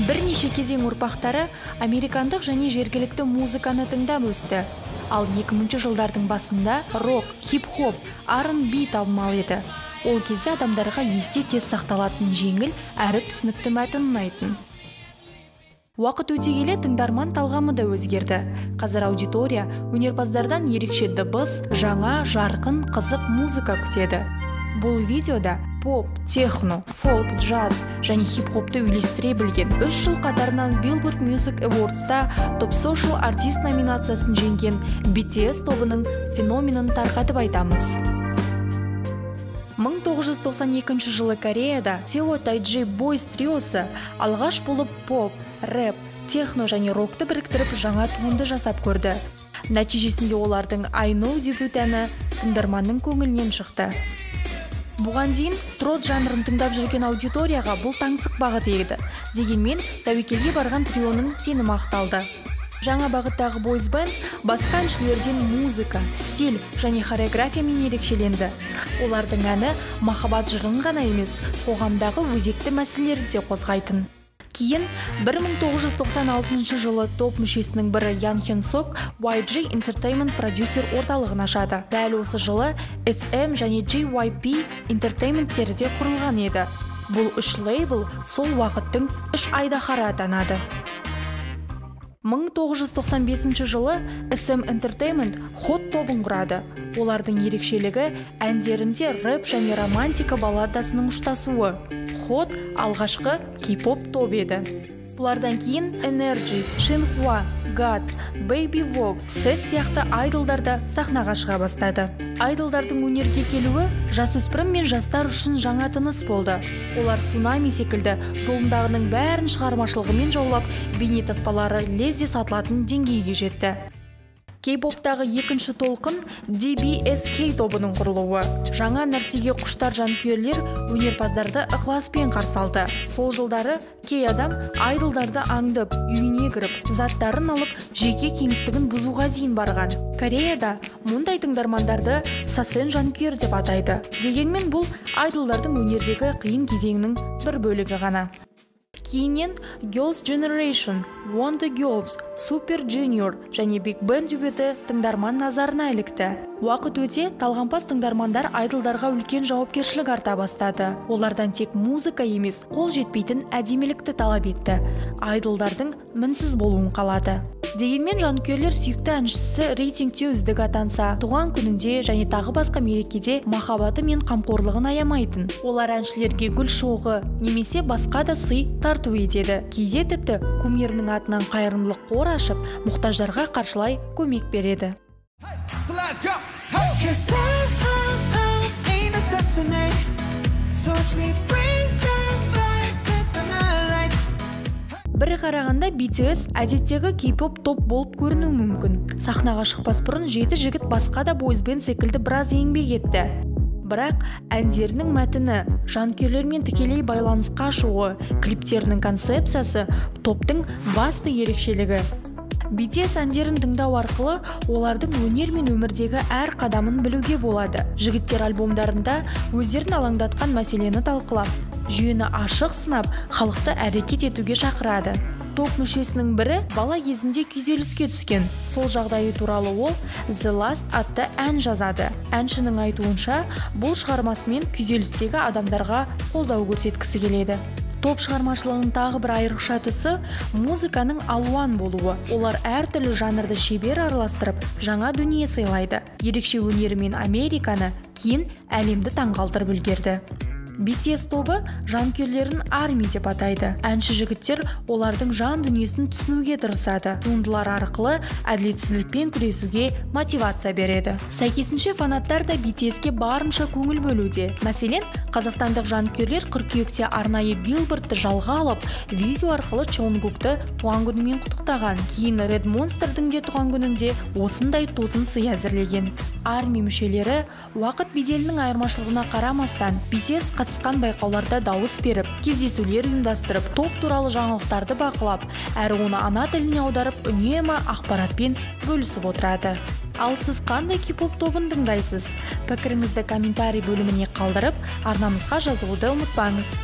Бірнеше кезең ұрпақтары американдық және жергілікті музыканы тыңдап өсті. Ал 2000 жылдардың басында рок, хип-хоп, R&B танымал еді. Ол кезде адамдарға есте тез сақталатын жеңіл әрі түсінікті мәтін ұнайтын. Уақыт өте келе тыңдарман талғамы да өзгерді. Қазір аудитория өнерпаздардан ерекше дыбыс, жаңа, жарқын, қызық музыка күтеді. Бұл видеода поп, техно, фолк, джаз және хип-хопты үйлестіре білген 3 жыл қатарынан Billboard Music Awards'та Top Social Artist номинациясын жеңген BTS тобының феноменін тарқатып айтамыз. 1992 жылы Кореяда Тео Тайджи Бойз триосы алғаш болып поп, рэп, техно және рокты біріктіріп жаңа туынды жасап көрді. Нәтижесінде олардың I Know дебют әні тыңдарманның көңілінен шықты. Бұған дейін трот жанрын тыңдап жүрген аудиторияға бұл таңсық бағыт еді. Дегенмен тәуекелге барған трионың сенімі ақталды. Жаңа бағыттағы бойз бенд басқа әншілерден музыка, стиль және хореографиямен ерекшеленді. Олардың әні махаббат жырын ғана емес, қоғамдағы өзекті мәселелерді де қозғайтын. Кейін 1996 жылы топ мүшесінің бірі Ян Хен Сок YG Entertainment продюсер орталығын ашады. Дәл осы жылы SM және JYP Entertainment-тері де құрылған еді. Бұл үш лейбл сол уақыттың үш айдаһары атанады. 1995 жылы SM Entertainment Hot тобын құрады. Олардың ерекшелігі әндерінде рэп және романтика балладасының ұштасуы. Hot алғашқы кей-поп топ еді. Бұлардан кейін Energy, Shinhwa, God, Baby Vox, Сэс сияқты айдолдар да сахнаға шыға бастады. Айдолдардың өнерге келуі жасөспірім мен жастар үшін жаңа тыныс болды. Олар цунами секілді жолындағының бәрін шығармашылығымен жаулап, бейнетаспалары лезде сатылатын деңгейге жетті. Кей-поптағы екінші толқын DBSK тобының құрылуы. Жаңа нәрсеге құштар жанкүйерлер өнерпаздарды ықыласпен қарсы алды. Сол жылдары кей адам айдолдарды аңдып, үйіне кіріп, заттарын алып, жеке кеңістігін бұзуға дейін барған. Кореяда мұндай тыңдармандарды сасен жанкүйер деп атайды. Дегенмен бұл айдолдардың өнердегі қиын кезеңінің бір бөлігі ғана. Кейіннен Girls' Generation, Wonder Girls, Super Junior және Big Bang дебюті тыңдарман назарына ілікті. Уақыт өте талғампаз тыңдармандар айдолдарға үлкен жауапкершілік арта бастады. Олардан тек музыка емес, қол жетпейтін әдемілікті талап етті. Айдолдардың мінсіз болуын қалады. Дегенмен жанкүйерлер сүйікті әншісі рейтингте үздік атанса, туған күнінде және тағы басқа мерекеде махаббаты мен қамқорлығын аямайтын. Олар әншілерге гүл шоғы немесе басқа да сый тарту етеді. Кейде тіпті кумирінің атынан қайырымдылық қор ашып, мұқтаждарға қаржылай көмек береді. So let's go. Hey. 'Cause I ain't no station. So watch me bring the fire, set the night light. Бір қарағанда BTS әдеттегі кей-поп топ болып көрінуі мүмкін. Сахнаға шықпас бұрын жеті жігіт басқа да бойзбенд секілді біраз еңбек етті. Бірақ әндерінің мәтіні, жанкүйерлермен тікелей байланысқа шығуы, клиптерінің концепциясы топтың басты ерекшелігі. BTS әндерін тыңдау арқылы олардың өнер мен өмірдегі әр қадамын білуге болады. Жігіттер альбомдарында өздерін алаңдатқан мәселені талқылап, жүйені ашық сынап, халықты әрекет етуге шақырады. Топ мүшесінің бірі бала кезінде күйзеліске түскен. Сол жағдайы туралы ол The Last атты ән жазады. Әншінің айтуынша, бұл шығармасымен күйзелістегі адамдарға қолдау көрсеткісі келеді. Топ шығармашылығының тағы бір айрықша тұсы музыканың алуан болуы. Олар әртүрлі жанрды шебер араластырып, жаңа дүние сыйлайды. Ерекше өнерімен Американы, кейін әлемді таңғалдырып үлгерді. BTS тобы жанкүйерлерін арми деп атайды. Әнші жігіттер олардың жан дүниесін түсінуге тырысады. Туындылар арқылы әділетсіздікпен күресуге мотивация береді. Сәйкесінше фанаттар да BTS-ке барынша көңіл бөлуде. Мәселен, қазақстандық жанкүйерлер қыркүйекте арнайы билбордты жалға алып, видео арқылы Чонгукты туған күнімен құттықтаған. Кейін Red Monster'дың де туған күнінде осындай тосын сый әзірлеген. Арми мүшелері уақыт беделінің айырмашылығына қарамастан BTS қатысқан байқауларда дауыс беріп, кездесулер ұйымдастырып, топ туралы жаңалықтарды бақылап, әрі оны ана тіліне аударып, үнемі ақпаратпен бөлісіп отырады. Ал сіз қандай кей-поп тобын тыңдайсыз? Пікіріңізді комментарий бөліміне қалдырып, арнамызға жазылуды ұмытпаңыз.